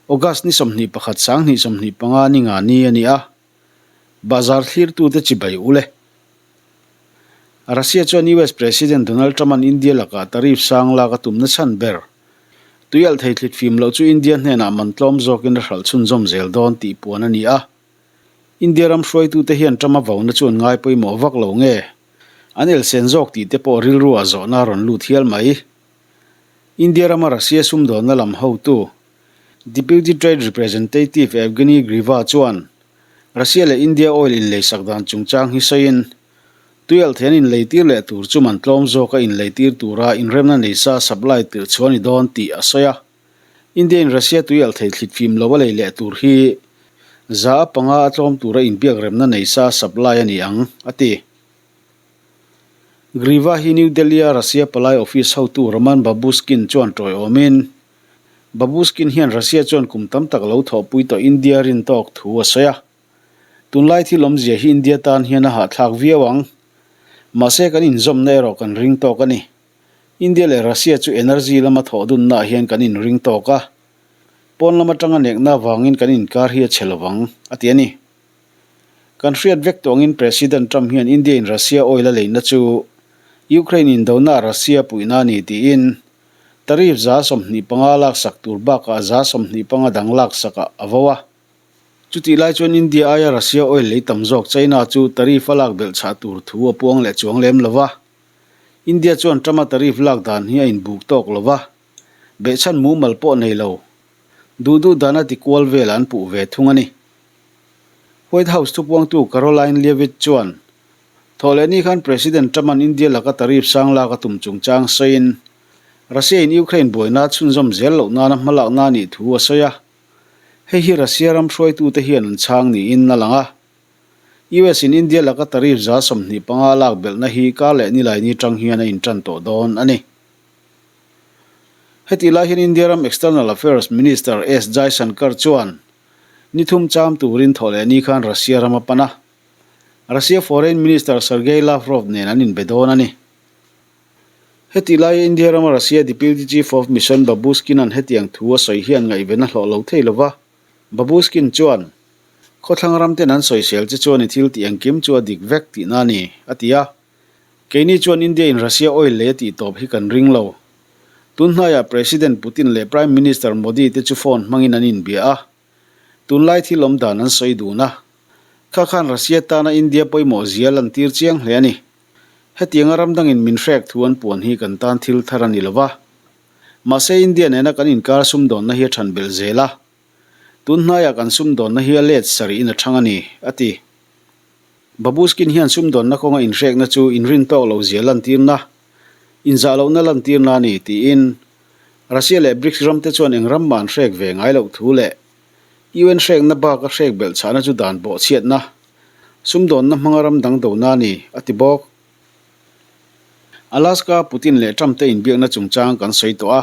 August ni 21 sanghnih 25 ni nga ni a ni a, Bazar thlirtute chibai ule. Russia chuan US President Donald Trump-a'n India lakah tariff sang lak a tumna chhan ber. Tuialh thei thlit fim loh chu India hnenah man tlawm zawkin a hralh chhunzawm zel dawn tih puan a ni a. India ram hruaitute hian Trump-a vauna chu an ngai pawimawh vak lo nge? An elsen zawk tih te pawh rilru ah zawhna a rawn lut hial mai. India rama Russia sumdawnna lam hotu Deputy Trade Representative Evgeny Griva chuan Russia leh India oil inleisak dan chungchang hi sawiin, tuialh thei an inleitir leh tur chu man tlawm zawka inleitir tura inremna nei sa supply tirh chhuah a ni dawn tih a sawi a. India in Russia tuialh thei thlit fim lo a lei leh tur hi 5% a tlawm tura inbiakremna nei sa supply a ni ang, a ti. Griva hi New Delhi-a Russia palai office hotu Roman Babushkin chuan tawiawmin, Babushkin hian Russia chuan kum tam tak lo thawhpui tawh India rin tawk thu a sawi a. Tunlai thil awmzia hi India tan hian a hahthlak viau ang. Mahse kan inzawmna erawh kan ring tawk a ni. India leh Russia chu energy lama thawh dunnaah hian kan inring tawk a. Pawn lam atanga nekna avangin kan inkar hi a chhe lovang, a ti a ni. Kan hriat vek tawh angin President Trump hian India in Russia oil a leina chu Ukraine indona Russia puihna a ni tiin Tariff 25% laksak tur bakah 25% dang laksakah a vo a. Chutih lai chuan India aia Russia oil lei tam zawk China chu tariff a lak belh chhah tur thu a puang leh chuang lem lo va. India chuan Trump-a tariff lak dan hi a inbuk tawk lo va, behchhan mumal pawh nei lo. Duh duh dan a ti kual velah an puh ve thung a ni. White House thupuangtu Karoline Leavitt chuan Thawhlehni khan President Trump-a'n India laka tariff sang lak a tum chungchang sawiin, Russia-in Ukraine buaina a chhunzawm zel loh nana hmalakna a nih thu a sawi a. Hei hi Russia ram hruaitute hian an chhang niin a lang a. US-in India laka tariff 25% lak belhna hi kar leh nilaini tang hian a intan tawh dawn a ni. Hetih lai hian India ram External Affairs Minister S Jaishankar chuan ni thum cham turin thawhlehni khan Russia ram a pan a. Russia Foreign Minister Sergei Lavrov nen an inbe dawn a ni. Hetih laia India rama Russia Deputy Chief of Mission Babushkin-a'n hetiang thu a sawi hian ngaihven a hlawh lo thei lo va. Babushkin chuan, Khawthlang ram ten an sawisel che chuan i thil tih engkim chu a dik vek tihna a ni, a ti a. Keini chuan India in Russia oil lei a tih tawp hi kan ring lo. Tun hnaiah President Putin leh Prime Minister Modi te chu phone hmangin an inbia a. Tunlai thil awm dan an sawi dun a. Kha khan Russia tana India pawimawh zia lantir chiang hle a ni. Hetianga ram dangin min hrek thu an puan hi kan tan thil thar a ni lo va. Mahse India nena kan inkar sumdawnna hi a than belh zel a. Tun hnaiah kan sumdawnna hi a let sarih in a thang a ni, a ti. Babushkin hian sumdawnna kawnga inhrekna chu inrin tawk lo zia lantirna, inzah lohna lantirna a ni, tiin Russia leh BRICS ramte chuan eng ram mah an hrek ve ngai loh thu leh UN hrekna baka hrek belh chhahna chu dan pawh chhiatna, sumdawnna hmanga ram dang dona a ni, a ti bawk. Alaska Putin leh Trump te inbiakna chungchang kan sawi tawh a.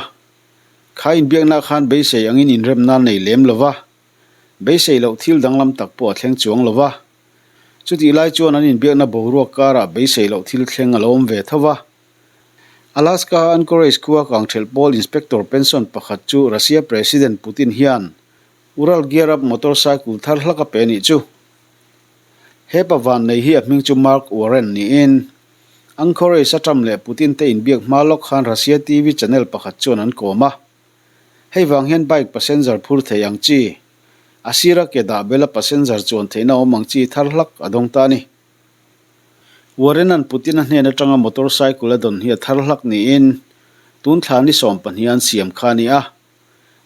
Kha inbiakna khan beisei angin inremna nei lem lo va, beisei loh thil danglam tak pawh a thleng chuang lo va. Chutih lai chuan an inbiakna boruak karah beisei loh thil thleng a lo awm ve tho va. Alaska Anchorage khua kangthelh pawl Inspector pension pakhat chu Russia President Putin hian Ural Gear Up motorcycle thar hlak a pe nih chu. He pa vannei hi a hming chu Mark Warren niin Anchorage a Trump leh Putin te inbiak hma lawk khan Russia TV channel pakhat chuan an kawm a. Hei vang hian bike passenger phur thei ang chi, a sira ke dah bela passenger chuan theihna awm ang chi thar hlak a dawng ta a ni. Warren-a'n Putin-a hnen atanga motorcycle a dawn hi a thar hlak niin tun thla ni 12 an siam kha a ni a.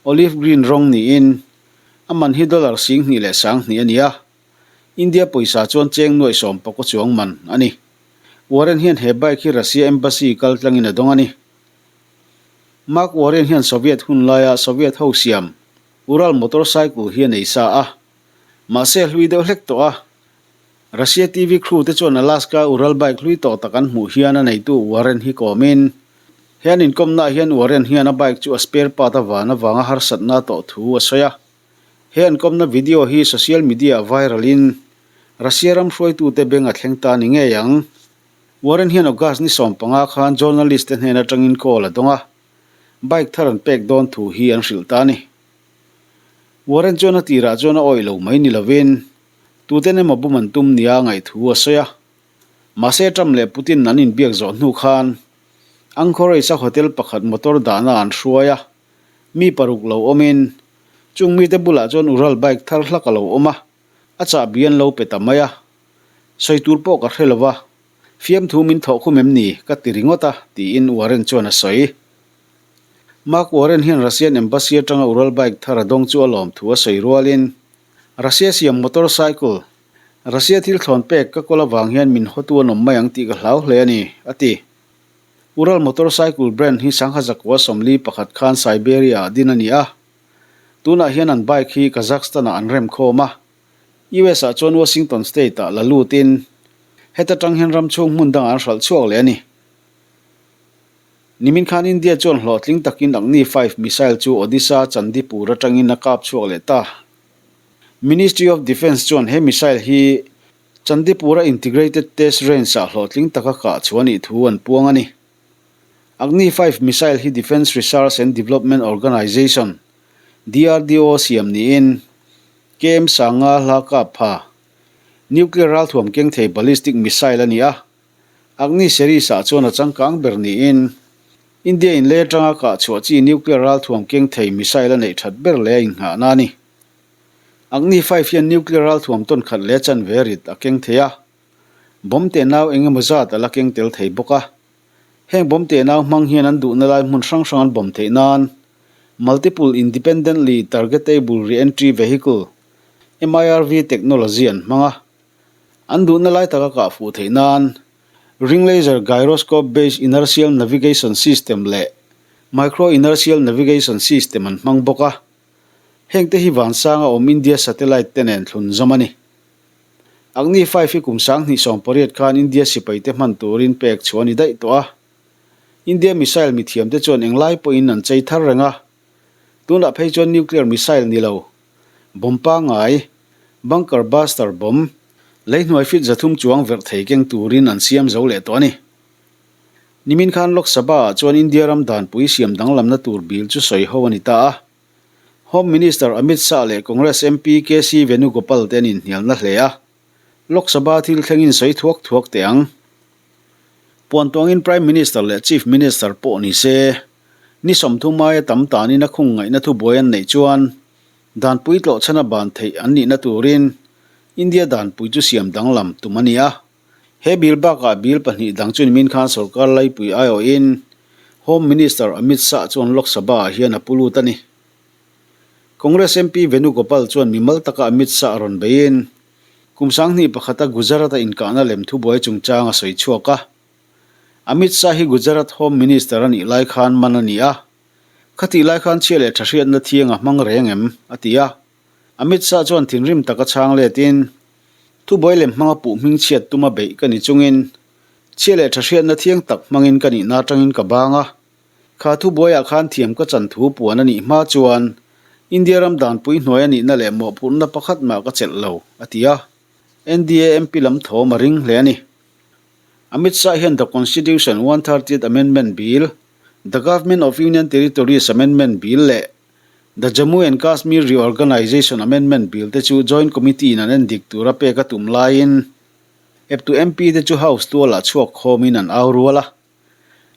Olive green rawng niin a man hi dollar 2000 leh 2000 a ni a. India pawisa chuan cheng nuaih sawm pakaw chuang man a ni. Warren hian he bike hi Russia Embassy kal tlangin a dawng a ni. Mark Warren hian Soviet hun laia Soviet ho siam Ural motorcycle hi a nei sa a. Mahse a hlui deuh hlek tawh a. Russia TV crew te chuan Alaska Ural bike hlui tawh tak an hmuh hian a neitu Warren hi kawmin, he an inkawmnaah hian Warren hian a bike chu a spare part a van avanga harsatna tawh thu a sawi a. He an kawmna video hi social media ah viral in Russia ram hruaitute beng a thleng ta ni ngei ang. Warren hian August ni 15 khan journalist te hnen atangin call a dawng a, bike thar an pek dawn thu hi an hrilh ta a ni. Warren chuan a tirah chuan a awih lo mai ni lovin, tuten emaw bum an tum nia ngaih thu a sawi a. Mahse Trump leh Putin an inbiak zawh hnu khan Anchorage-a hotel pakhat motor dahna an hruai a, mi paruk lo awmin chung mite bulah chuan Ural bike thar hlak a lo awm a, a chahbi an lo pe ta mai a. Sawi tur pawh ka hre lo va, fiamthu min thawh khum em ni ka ti ringawt a, tiin Warren chuan a sawi. Mark Warren hian Russian Embassy atanga Ural bike thar a dawng chu a lawm thu a sawi rualin Russia siam motorcycle, Russia thil thlawn pek ka kawl avang hian min hawtu an awm mai ang tih ka hlau hle a ni, a ti. Ural motorcycle brand hi sangha zakua 41 khan Siberia-ah din a ni a. Tunah hian an bike hi Kazakhstan-ah an rem khawm a. US-ah chuan Washington State-ah la lutin heta tang hian ram chhung hmun dangah an hralh chhuak leh a ni. Nimin khan India chuan hlawhtling takin Agni 5 missile chu Odisha Chandipur atangin a kap chhuak leh ta. Ministry of Defence chuan he missile hi Chandipura Integrated Test Range-ah hlawhtling taka kah chhuah a nih thu an puang a ni. Agni 5 missile hi Defence Research and Development Organisation, DRDO, siam niin KM Sanga hla kap pha nuclear ralthuam keng thei ballistic missile a ni a. Agni series ah chuan a changkang ber niin India in lei atanga kah chhuah chi nuclear ralthuam keng thei missile a neih that ber leh a inghahna a ni. Agni 5 hian nuclear ralthuam tawn khat leh chanve rit a keng thei a, bomb teh nau eng emaw zat a la keng tel thei bawk a. Heng bomb teh nau hmang hian an duhna lai hmun hrang hrang an bomb theih nan Multiple Independently Targetable Re-entry Vehicle, MIRV, technology an hmang a. An duhna lai taka kah fuh theih nan Ring Laser Gyroscope Based Inertial Navigation System leh Micro Inertial Navigation System an hmang bawk a. Hengte hi vansanga awm India satellite te nen thlun zawm a ni. Agni 5 hi kum 2018 khan India sipaite hman turin pek chhuah a ni daih tawh a. India missile mithiamte chuan englai pawhin an chei thar reng a. Tunah phei chuan nuclear missile ni lo, bomb pangngai, Bunker Buster bomb, lei hnuai fit 300 chuang verh thei keng turin an siam zo leh tawh a ni. Nimin khan Lok Sabha ah chuan India ram danpui siam danglamna tur bill chu sawi ho a ni ta a. Home Minister Amit Shah leh Congress MP KC Venugopal te an inhnialna hle a. Lok Sabha thil thlengin sawi thuak thuak teh ang. Puan tuangin Prime Minister leh Chief Minister pawh ni se, ni 30 aia tam tanin a khung ngaihna thubuai an neih chuan Danpui tlawhchhana ban theih an nihna turin India danpui chu siam danglam tum a ni a. He bill bakah bill pahnih dang chu nimin khan sorkar laipui aiawhin Home Minister Amit Shah chuan Lok Sabha ah hian a pu lut a ni. Congress MP Venugopal chuan mimal taka Amit Shah rawn beiin kum 2001 a Gujarat a inkahna lem thubuai chungchang a sawi chhuak a. Amit Shah hi Gujarat Home Minister a nih lai khan man a ni a. Khatih lai khan chhia leh tha hriatna thiang a hmang reng em? a ti a. Amit Shah chuan thinrim taka chhang letin, Thubuai lem hmanga puh hming chhiat tuma beih ka ni chungin, chhia leh tha hriatna thiang tak hmangin ka nihna atangin ka bang a. Kha thubuaiah khan thiam ka chan thu puan a nih hma chuan India ram danpui hnuai a nihna leh mawhphurhna pakhat mah ka chelh lo, a ti a. NDA MP lam thawm a ring hle a ni. Amit Shah hian The Constitution 130th Amendment Bill, The Government of Union Territories Amendment Bill leh The Jammu and Kashmir Reorganisation Amendment Bill te chu Joint Committee in an endik tura pek a tum laiin eptu MP te chu House tualah chhuak khawmin an au rual a.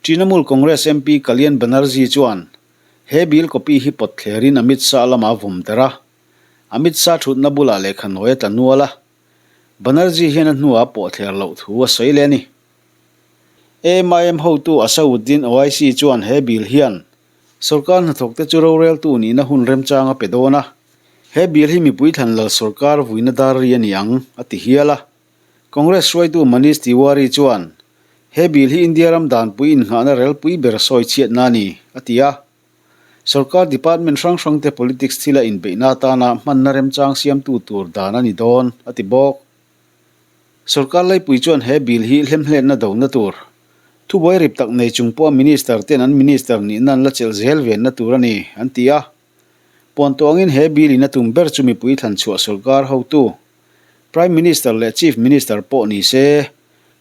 Trinamool Congress MP Kalyan Banerjee chuan he bill copy hi pawt thlerin Amit Shah lamah a vawm der a, Amit Shah thutna bulah lehkha nawi a tla nual a, Banerjee hian a hnuah a pawh thler loh thu a sawi leh a ni. AMIM hotu Asauddin Owaisi chuan he bill hian sorkar hnathawkte chu roreltu nihna hun remchang a pe dawn a, he bill hi mipui thlan lal sorkar vuina dar ri a ni ang, a ti hial a. Congress hruaitu Manish Tiwari chuan he bill hi India ram danpui innghahna relpui ber sawi chhiatna a ni, a ti a. Sorkar department hrang hrangte politics thila inbeihna atana hmanna remchang siamtu tur dan a ni dawn, a ti bawk. Sorkar laipui chuan he bill hi hlemhletna dona tur, thubuai rip tak nei chung pawha minister ten an minister nihna an la chelh zel venna tur a ni, an ti a. Puan tuangin he bill in a tum ber chu mipui thlan chhuah sorkar hotu, Prime Minister leh Chief Minister pawh ni se,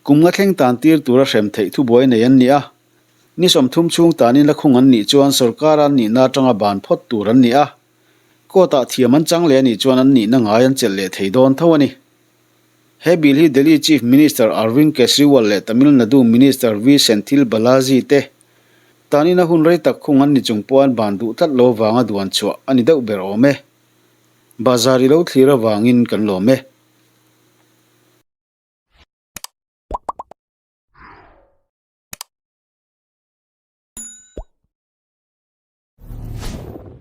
kum nga thleng tan tir tura hrem theih thubuai nei an ni a. Ni 30 chhung tanin la khung an nih chuan sorkar an nihna atanga ban phawt tur an ni a. Court-ah thiam an chang leh a nih chuan an nihna ngai an chelh leh thei dawn tho a ni. He bill hi Delhi Chief Minister Arvind Kejriwal leh Tamil Nadu Minister V Senthil Balaji te tanina hun rei tak khung an ni chung pawh an ban duh tlat lo vanga duan chhuah a ni deuh ber awm e. Bazar i lo thlir avangin kan lawm e.